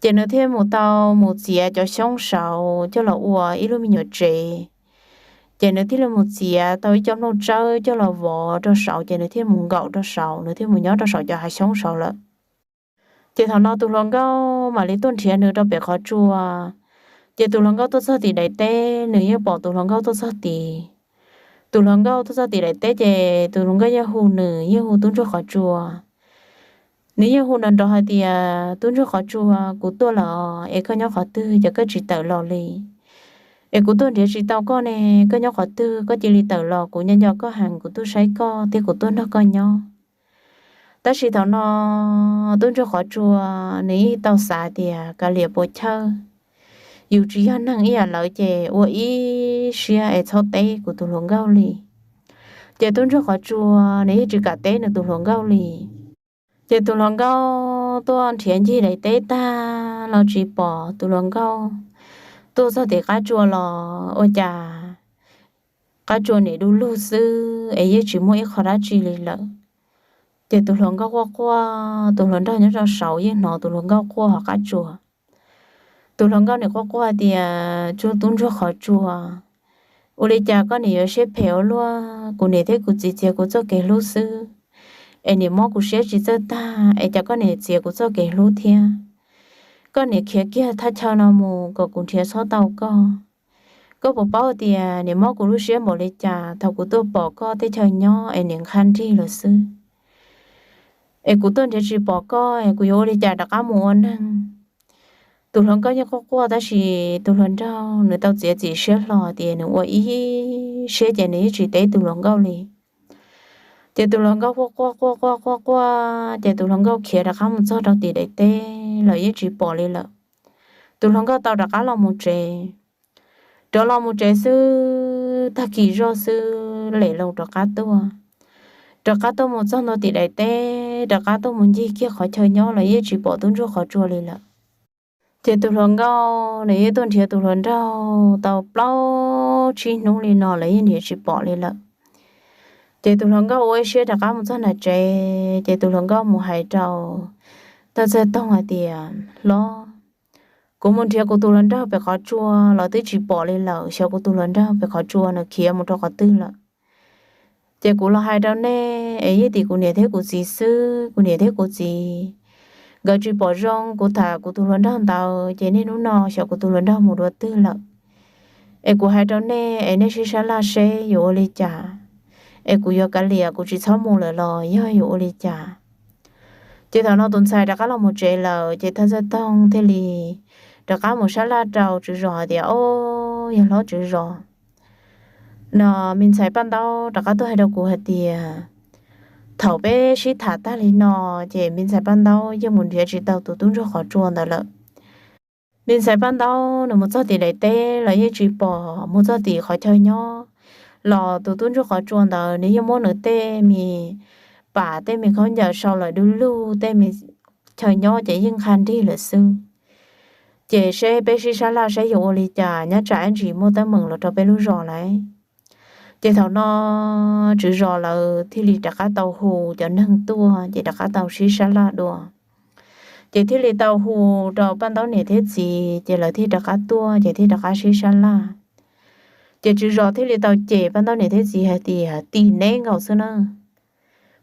ces nws thiaj mus tau mus txiav cov xyoob saud coj los ua ib lub me nyuam tsev. Ces nws thiaj li mus txiav tau ib co nplooj tsawb coj los vov rau saud, ces nws thiaj mus nkaum rau saud, nws thiaj mus nyob rau saum cov hav xyoob saud lawm. Ces thaum no tus hluas nkauj mam li tuaj nrhiav nws rau pem qhov tsua. Ces tus hluas nkauj tuaj txog tim daim teb, nws yeej pom tus hluas nkauj tuaj txog tid. Tus hluas nkauj tuaj txog tim daim teb ces tus hluas nkauj yeej hu nws, yeej hu tub ntsuag qhov tsua. Nws yeej hu nrov nrov hais tias, tub ntsuag qhov tsua, kuv tuaj lawm es koj nyob qhov twg ces koj tsis tawm los li? Es kuv tuaj nrhiav tsis tau koj ne, koj nyob qhov twg koj cia li tawm los, kuv nco nco koj heev, kuv tuaj saib koj thiab kuv tuaj nrog koj nyob. Tab sis thaum no tub ntsuag qhov tsua nws yeej tau xav tias kav liam puas chawj, yus tsis yog neeg ib yam lawv ces ua ib siab es txhob teb kuv tus hluas nkauj li. Ces tub ntsuag qhov tsua nws yeej tsis kam teb nws tus hluas nkauj li. Ces tus hluas nkauj tuaj nrhiav ncig daim teb tag los tsis pom tus hluas nkauj. Tuaj txog tim qab tsua los ua cas qab tsua nim du lug xwb es yeej tsis muaj ib qho dab tsi li lawm. Ces tus hluas nkauj quaj quaj, tus hluas nraug nyob rau saud yeej hnov tus hluas nkauj quaj hauv qab tsua. Tus hluas nkauj nim quaj quaj tias, tub ntsuag qhov tsua, ua li cas koj nim yuav siab phem ua luaj? Kuv niam thiab kuv txiv txiav kuv txoj kev hlub xwb es nim mob kuv siab tsis txawj tag, es cas koj nim txiav kuv txoj kev hlub thiab? Koj nim khiav kiag thaj chaw no mus kom kuv nrhiav txhob tau koj. Koj puas paub tias nim mob kuv lub siab npaum li cas thaum kuv tuaj pom koj tej chaw nyob es nim nqhaj nrig lawm xwb, es kuv tuaj nrhiav tsis pom koj es kuv yuav ua li cas rov qab mus ua neeg? Tus hluas nkauj yeej quaj quaj tab sis tus hluas nraug nws tau txiav txim siab hlo tias nws ua ib siab ces nws yeej tsis teb tus hluas nkauj li. Ces tus hluas nkauj quaj quaj quaj quaj quaj quaj ces tus hluas nkauj khiav rov qab mus txog rau tim daim teb los yeej tsis pom li lawm. Tus hluas nkauj tau rov qab los mus tsev. Rov los mus tsev xwb tag kis zoj xwb lem loo rov qab tuaj. Rov qab tuaj mus txog ntua tim daim teb, rov qab tuaj mus ncig kiag qhov chaw nyob los yeej tsis pom tub ntsuag qhov tsua li lawm. Ces tus hluas nkauj nws yeej tuaj nrhiav tus hluas nraug tau plaub tsib hnub li no los yeej nrhiav tsis pom li lawm. Ces tus hluas nkauj ua ib siab rov qab mus txog nram tsev, ces tus hluas nkauj mus hais rau Thaj Txawj Toog hais tias, hlob, kuv mus nrhiav kuv tus hluas nraug pem qhov tsua los twb tsis pom li lawm, xyov kuv tus hluas nraug pem qhov tsua nws khiav mus rau qhov twg lawm. Ces kuv los hais rau nej es yeej tim kuv niam thiab kuv txiv xwb, kuv niam thiab kuv txiv nkawd tsis pom zoo kuv tham kuv tus hluas nraug ntawd, ces niaj hnub no xyov kuv tus hluas nraug mus dua twg lawm. Es kuv hais rau nej es nej sib sab laj seb yuav ua li cas, es kuv yuav kav liam kuv tsis txhob mus lawm los yog yuav ua li cas? Ces thaum no tus ntxhais rov qab los mus tsev lawm ces Thaj Txawj Toog thiaj li rov qab mus sab laj rau tswv zos hais tias, o, yawg hlob tswv zos, no me ntxhais Paj Ntaub rov qab tuaj hais rau kuv hais tias thaum peb sib tham tag li no, ces me ntxhais Paj Ntaub yeej mus nrhiav tsis tau tus tub ntsuag qhov tsua ntawd lawm. Me ntxhais Paj Ntaub nws mus txog tim daim teb los yeej tsis pom, mus txog tim qhov chaw nyob los tus tub ntsuag qhov tsua ntawd nws yeej muab nws tej me pam tej me khaub ncaws sau lawm du lug, tej me chaw nyob ces yeej qha nrig lawm xwb. Ces seb peb sib sab laj saib yuav ua li cas, nyob tsam ib ntsis muaj teeb meem los rau peb lub zos lawm. Ces thaum no tswv zos lawv thiaj li rov qab tau hu cov neeg tuaj, ces rov qab tau sib sab laj dua. Ces thiaj li tau hu rau Paj Ntaub niam thiab txiv, ces lawv thiaj rov qab tuaj, ces thiaj rov qab sib sab laj. Ces tswv zos thiaj li tau cem Paj Ntaub niam thiab txiv hais tias, tim neb nkaus xwb na,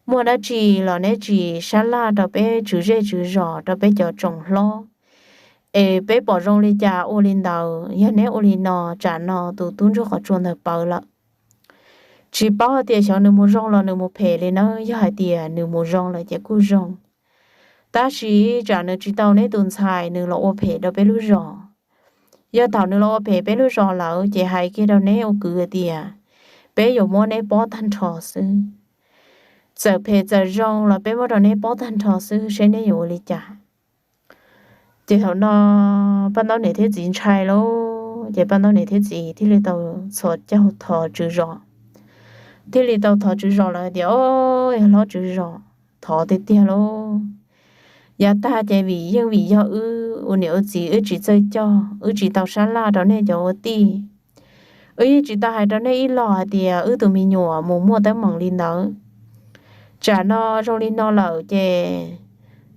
muaj dab tsi los neb tsis sab laj rau peb tswv zej tswv zos, rau peb cov tsoom hlob, es peb pom zoo li cas ua li ntawd. Yog neb ua li no, tsam no tus tub ntsuag qhov tsua ntawd pawv lawm. Tsis paub hais tias xyov nws mus zoo los nws mus phem li nawb. Yog hais tias nws mus zoo lawm ces kuj zoo, tab sis tsam nws tsis tau neb tus ntxhais nws los ua phem rau peb lub zos. Yog thaum nws los ua phem peb lub zos lawm ces hais kiag rau neb ua kwv tias peb yuav muab neb pob tag nrho xwb. Txawm phem txawm zoo los peb muab rau neb pob tag nrho xwb, seb neb yuav ua li cas. Ces thaum no Paj Ntaub niam thiab txiv ntshai lauj, ces Paj Ntaub niam thiab txiv thiaj li tau txhos caug thov tswv zos. Thiaj li tau thov tswv zos lawm tias, o, yog hlob tswv zos, thov tiag tiag lauj. Yav tag ces vim yeej vim yog wb ua niam ua txiv wb tsis txawj coj, wb tsis tau sab laj rau nej cov ua tij. Wb yeej tsis tau hais rau nej ib los hais tias wb tus me nyuam mus muaj teeb meem li ntawd. Tsam no zoo li no lawm ces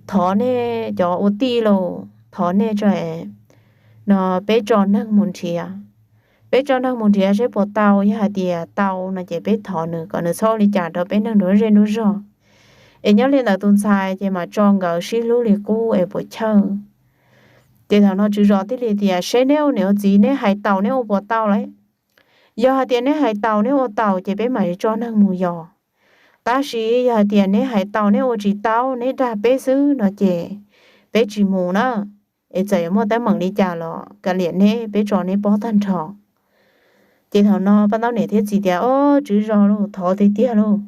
thov nej cov ua tij lauj, thov nej tso, no peb tso neeg mus nrhiav. Peb tso neeg mus nrhiav seb puas tau, yog hais tias tau no ces peb thov nws kom nws txhob ua li cas rau peb neeg nruab zej nruab zog. Es nyob li ntawd tus ntxhais ces mam tso nkawd sib hlub li qub es puas chawj. Ces thaum no tswv zos thiaj li tias, seb neb ua niam ua txiv neb hais taus neb ua puas tau lawm. Yog hais tias neb hais taus neb ua taus ces peb mam li tso neeg mus yos. Tab sis yog hais tias neb hais taus neb ua tsis tau neb dag peb xwb no ces peb tsis mus na. Es txawm yuav muaj teeb meem li cas los kav liam neb, peb tso neb pob tag nrho. Ces thaum no Paj Ntaub niam thiab txiv tias, o, tswv zos lauj, thov tiag tiag lauj,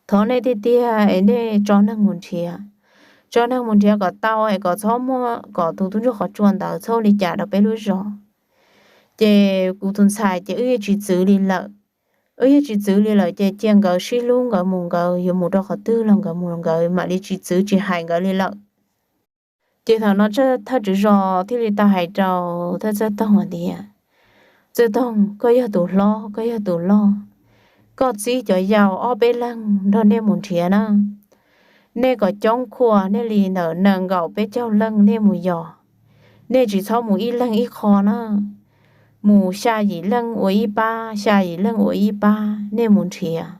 thov nej tiag tiag es nej tso neeg mus nrhiav. Tso neeg mus nrhiav kom tau es kom txhob muaj, kom tus tub ntsuag qhov tsua ntawd txhob ua li cas rau peb lub zos. Ces kuv tus ntxhais ces wb yeej tsis txwv li lawm. Wb yeej tsis txwv li lawm ces cia nkawd sib hlub, nkawd mus nkawd yuav mus rau qhov twg los nkawd mus nkawd, mam li tsis txwv tsis hais nkawd li lawm. Ces thaum no thawj tswv zos thiaj li tau hais rau thawj Txawj Toog hais tias, Txawj Toog, koj yog tus hlob, koj yog tus loj, koj txib cov yau ob peb leeg nrog nej mus nrhiav na. Nej kom coob khuaj, nej li ntawm nees nkaum peb caug leej nej mus yos. Nej tsis txhob mus ib leeg ib qho na, mus xya yim leej ua ib pab, xya yim leej ua ib pab nej mus nrhiav.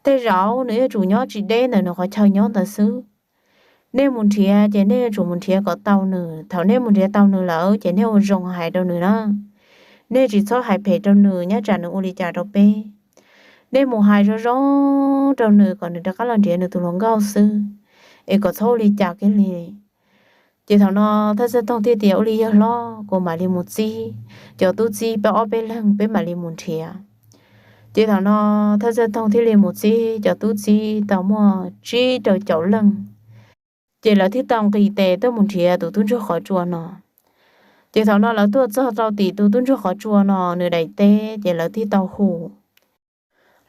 Tej zaum nws yuav tsum nyob tsis deb ntawm nws qhov chaw nyob ntawd xwb. Nej mus nrhiav ces nej yuav tsum mus nrhiav kom tau nws. Thaum nej mus nrhiav tau nws lawm ces nej ua zoo hais rau nws na. Nej tsis txhob hais phem rau nws nyob tsam nws ua li cas rau peb. Nej mus hais zoo zoo rau nws kom nws rov qab los nrhiav nws tus hluas nkauj xwb, es kom txhob ua li cas kiag li. Ces thaum no thawj Txawj Toog thiaj tias, ua li yawg hlob, kuv mam li mus txib cov tub txib peb ob peb leeg peb mam li mus nrhiav. Ces thaum no thawj Txawj Toog thiaj li mus txib cov tub txib tau muaj tsib rau caum leej. Ces lawv thiaj tau nqis tes tuaj mus nrhiav tus tub ntsuag qhov tsua no. Ces thaum no lawv tuaj txog rau tim tus tub ntsuag qhov tsua no nws daim teb, ces lawv thiaj tau hu.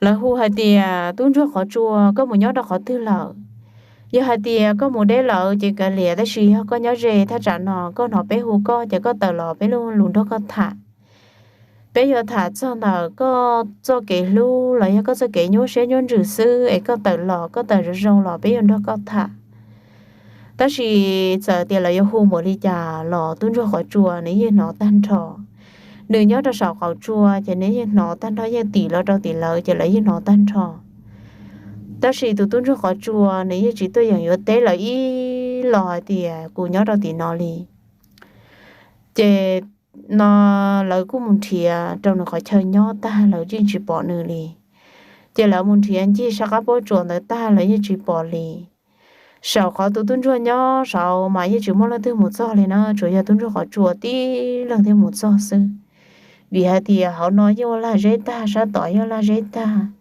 Lawv hu hais tias, tub ntsuag qhov tsua, koj mus nyob rau qhov twg lawm? Yog hais tias koj mus deb lawm ces kav liam, tab sis yog koj nyob ze thaj tsam no koj hnov peb hu koj ces koj tawm los peb lub lus nrog koj tham. Peb yuav tham txog ntawm koj txoj kev hlub los yog koj txoj kev nyuaj siab nyuaj ntsws xwb, es koj tawm los, koj tawm zoo zoo los peb yuav nrog koj tham. Tab sis txawm tias lawv yuav hu npaum li cas los tub ntsuag qhov tsua nws yeej hnov tag nrho. Nws nyob rau saum qhov tsua ces nws yeej hnov tag nrho, yeej tim los rau tim lawv ces lawv yeej hnov tag nrho. Tab sis tus tub ntsuag qhov tsua nws yeej tsis tuaj yeem yuav teb lawv ib los hais tias kuv nyob rau tim no li. Ces no lawv kuj mus nrhiav rau nws qhov chaw nyob tag lawv yeej tsis pom nws li. Ces lawv mus nrhiav ncig sab qab pob tsuas ntawd tag lawv yeej tsis pom li. Saum qhov tus tub ntsuag nyob saud mas yeej tsis muaj leej twg mus txog li na, tsuas yog tub ntsuag qhov tsua tib leeg thiaj mus txog xwb. vim hais tias hauv no yeej ua lag zeb tag, sab tod yeej ua lag zeb tag,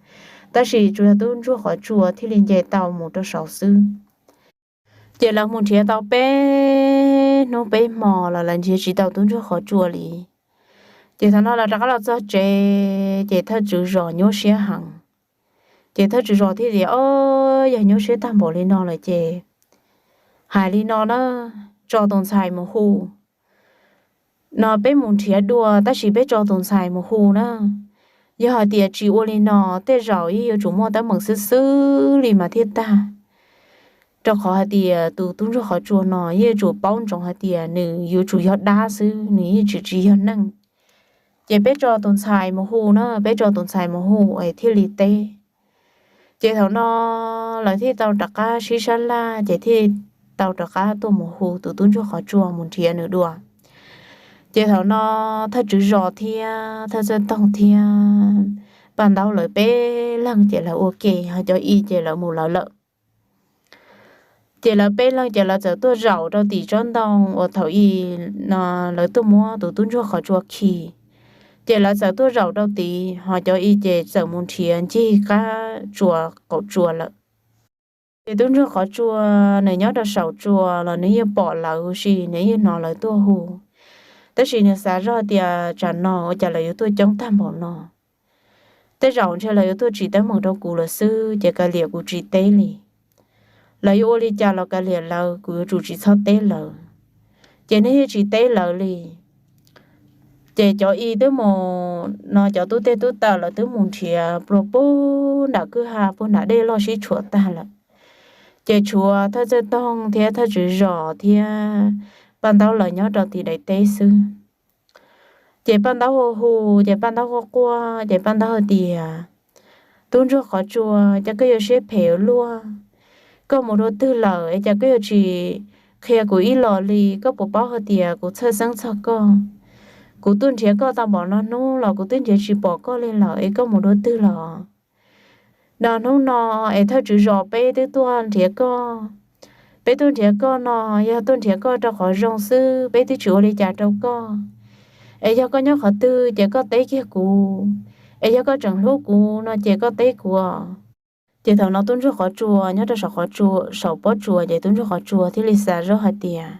tab sis tsuas yog tub ntsuag qhov tsua thiaj li nce tau mus rau saud xwb. Ces lawv mus nrhiav tau peb hnub peb hmo los lawv nrhiav tsis tau tub ntsuag qhov tsua li. Ces thaum no lawv rov qab los txog tsev, ces thawj tswv zos nyuaj siab heev. Ces thawj tswv zos thiaj tias, Ob, yog nyuaj siab tag npaum li no lawm ces hais li no na, tso tus ntxhais mus hu no, peb mus nrhiav dua, tab sis peb tso tus ntxhais mus hu na. Yog hais tias tsis ua li no, tej zaum yeej yuav tsum muaj teeb meem xwb xwb li mas thiaj tag, rau qhov hais tias tus tub ntsuag qhov tsua no yeej yuav tsum paub ntsoov hais tias nws yuav tsum yog dab xwb, nws yeej tsis, tsis yog neeg. Ces peb tso tus ntxhais mus hu na, peb tso tus ntxhais mus hu es thiaj li teb. Ces thaum no lawv thiaj tau rov qab sib sab laj, ces thiaj tau rov qab tuaj mus hu tus tub ntsuag qhov tsua mus nrhiav nws dua. Ces thaum no thawj tswv zos thiab thawj txawj toog thiab paj ntaub lawv peb leeg ces lawv ua ke, ho cov ib ces lawv mus lawv lawm. Ces lawv peb leeg ces lawv txawm tuaj zaum rau tim tsob ntoo uas thaum ub no lawv tuaj muab tus tub ntsuag qhov tsua khi. Ces lawv txawm tuaj zaum rau tid, ho cov ib ces txawm mus nrhiav ncig qab tsua qaum tsua lawm. Ces tub ntsuag qhov tsua nws nyob rau saum tsua los nws yeej pom lawv huv si, nws yeej hnov lawv tuaj hu. Tab sis nws xav zoj tias tsam no ua cas lawv yuav tuaj coob tag npaum no. Tej zaum ntshe lawv yuav tuaj tsim teeb meem rau kuv lawm xwb, ces kav liam kuv tsis teb li. Lawv yuav ua li cas los kav liam lawv, kuv yuav tsum tsis txhob teb lawv. Ces nws yeej tsis teb lawv li. Ces cov ib twb mus no, cov tub tej tub taws lawv twb mus nrhiav plua puag nram kwj ha puag nram dej loj sib tshuam tag lawm. Ces tshuav thawj txawj toog thiab thawj tswv zos thiab paj ntaub lawv nyob rau tim daim teb xwb. Ces paj ntaub hu hu, ces paj ntaub quaj quaj, ces paj ntaub hais tias, Tub ntsuag qhov tsua, cas koj yuav siab phem ua luaj? Koj mus dua twg lawm es cas koj yuav tsis qhia kuv ib los li? Koj puas paub hais tias kuv txhawj xeeb txog koj? Kuv tuaj nrhiav koj tau npaum no hnub los kuv twb nrhiav tsis pom koj li lawm, es koj mus dua twg lawm? No hnub no es thawj tswv zos peb twb tuaj nrhiav koj. Peb tuaj nrhiav koj no yog tuaj nrhiav koj rau qhov zoo xwb, peb twb tsis ua li cas rau koj. Es yog koj nyob qhov twg ces koj teb kiag kuv. Es yog koj tseem hlub kuv no ces koj teb kuv. Ces thaum no tub ntsuag qhov tsua nyob rau saum pob tsuas, ces tub ntsuag qhov tsua thiaj li xav zoj hais tias,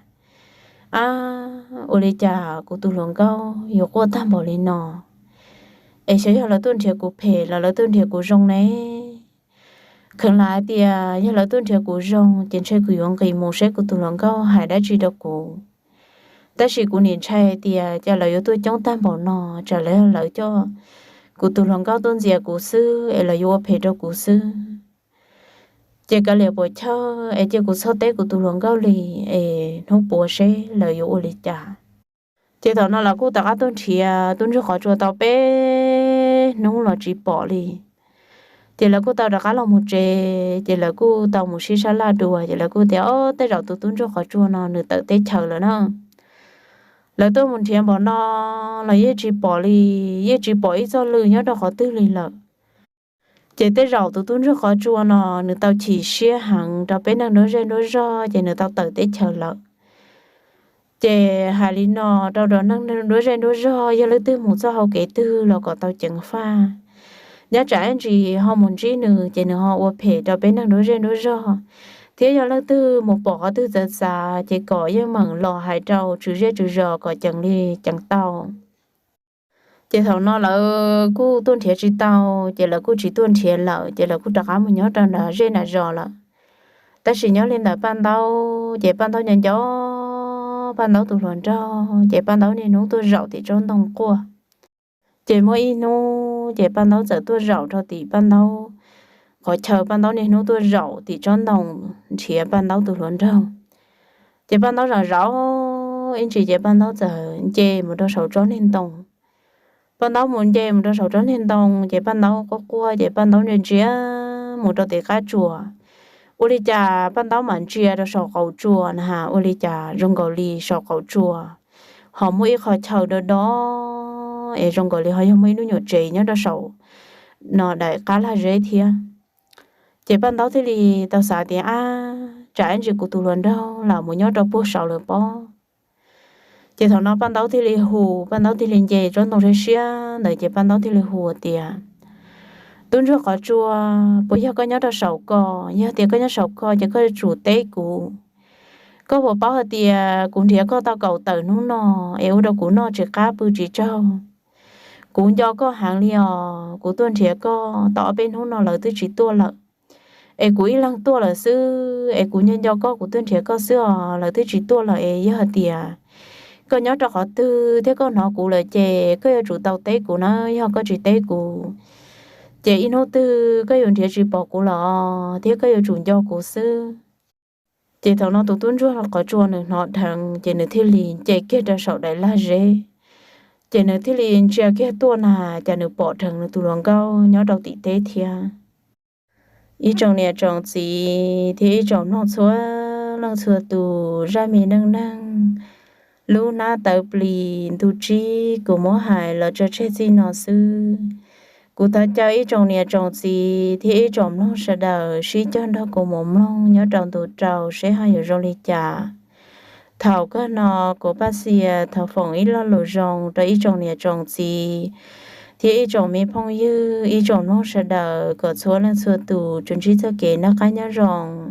Ab, ua li cas kuv tus hluas nkauj yuav quaj tag npaum li no? Es xyov yog lawv tuaj nrhiav kuv phem los lawv tuaj nrhiav kuv zoo ne? Kheev lam hais tias yog lawv tuaj nrhiav kuv zoo ces ntshe kuv yuav nqis mus seb kuv tus hluas nkauj hais dab tsi rau kuv. Tab sis kuv nim ntshai tias cas lawv yuav tuaj coob tag npaum no, tsam lawv yog lawv coj kuv tus hluas nkauj tuaj ntxias kuv xwb es lawv yuav ua phem rau kuv xwb. Ces kav liam puas chawj es cia kuv txhob teb kuv tus hluas nkauj li, es hnub puav seb lawv yuav ua li cas. Ces thaum no lawv kuj rov qab tuaj nrhiav tub ntsuag qhov tsua tau peb hnub los tsis pom li. Ces lawv kuj tau rov qab los mus tsev, ces lawv kuj tau mus sib sab laj dua, ces lawv kuj tias, Ob, tej zaum tus tub ntsuag qhov tsua no nws tawm teb chaws lawm na. Lawv tuaj mus nrhiav npaum no los yeej tsis pom li, yeej tsis pom ib txoj lw nyob rau qhov twg li lawm. Ces tej zaum tus tub ntsuag qhov tsua no nws tau chim siab heev rau peb neeg nruab zej nruab zog, ces nws tau tawm teb chaws lawm. Ces hais li no rau neeg nruab zej nruab zog, yog leej twg mus txoj hau kev twg los kom tau ceev faj. Nyob tsam ib ntsis ho mus ntsib nws ces nws ho ua phem rau peb neeg nruab zej nruab zog, thiab yog leej twg mus pom qhov twg txawv txav ces kom yeej meem los hais rau tswv zej tswv zos kom ceev li ceev tau. Ces thaum no lawv kuj tuaj nrhiav tsis tau, ces lawv kuj tsis tuaj nrhiav lawm, ces lawv kuj rov qab mus nyob rau nram zej nram zos lawm. Tab sis nyob li ntawm Paj Ntaub, ces Paj Ntaub nco nco Paj Ntaub tus hluas nraug, ces Paj Ntaub niaj hnub tuaj zaum tim tsob ntoo quaj. Ces muaj ib hnub ces Paj Ntaub txawm tuaj zaum rau tim Paj Ntaub qhov chaw, Paj Ntaub niaj hnub tuaj zaum tim tsob ntoo nrhiav Paj Ntaub tus hluas nraug. Ces Paj Ntaub zaum zaum ib ntsis ces Paj Ntaub txawm nce mus rau saum tsob niag ntoo. Paj Ntaub mus nce mus rau saum tsob niag ntoo ces Paj Ntaub quaj quaj ces Paj Ntaub ntsia ntsia mus rau tim qab tsuas. Ua li cas Paj Ntaub mam ntsia rau saum qaum tsuas na, ua li cas zoo nkaus li saum qaum tsuas ho muaj ib qho chaw do do, es zoo nkaus li ho yog muaj ib lub nyuam tsev nyob rau saum no daim qab lag zeb thiab. Ces Paj Ntaub thiaj li tau xav tias, Ab, tsam ib ntsis kuv tus hluas nraug lam mus nyob rau puag saud lawm pob. Ces thaum no Paj Ntaub thiaj li hu, Paj Ntaub thiaj li nce tsob ntoo siab siab ntawd ces Paj Ntaub thiaj li hu tias, Tub ntsuag qhov tsua, puas yog koj nyob rau saum ko? Yog tias koj nyob saum ko ces koj yuav tsum teb kuv. Koj puas paub hais tias kuv nrhiav koj tau kaum tawm hnub no es ua rau kuv noj tsis qab pw tsis tsaug. Kuv nco koj heev li os, kuv tuaj nrhiav koj tau ob peb hnub no lawv twb tsis tuaj lawm. Es kuv ib leeg tuaj lawm xwb, es kuv nco nco koj kuv tuaj nrhiav koj xwb os, lawv twb tsis tuaj lawm. Es yog hais tias koj nyob rau qhov twg thiab koj hnov kuv lawm ces koj yuav tsum tau teb kuv na. Yog koj tsis teb kuv ces ib hnub twg koj yuav nrhiav tsis pom kuv los thiab koj yuav tsum nco kuv xwb. Ces thaum no tus tub ntsuag qhov tsua nws hnov dheev ces nws thiaj li nce kiag rau saum daim lag zeb, ces nws thiaj li ntsia kiag tuaj na, cas nws pom dheev nws tus hluas nkauj nyob rau tim teb thiab. Ib tsoom niam tsoom txiv thiab ib tsoom mloog txhua leej txhua tus, zaj me neej neeg lub hnab tawv plis ntu tsib kuv muab hais los tso tseg txij no xwb. Kuv thov caw ib tsoom niam tsoom txiv thiab ib tsoom mloog sawv daws sib cog nrog kuv mus mloog nyob rau ntu rau seb ho yuav zoo li cas. Thaum kawg no kuv Paj Xias thov foom ib lo lus zoo rau ib tsoom niam tsoom txiv thiab ib tsoom me phooj ywg, ib tsoom mloog sawv daws kom txhua leej txhua tus tsuas ntsib txoj kev noj qab nyob zoo.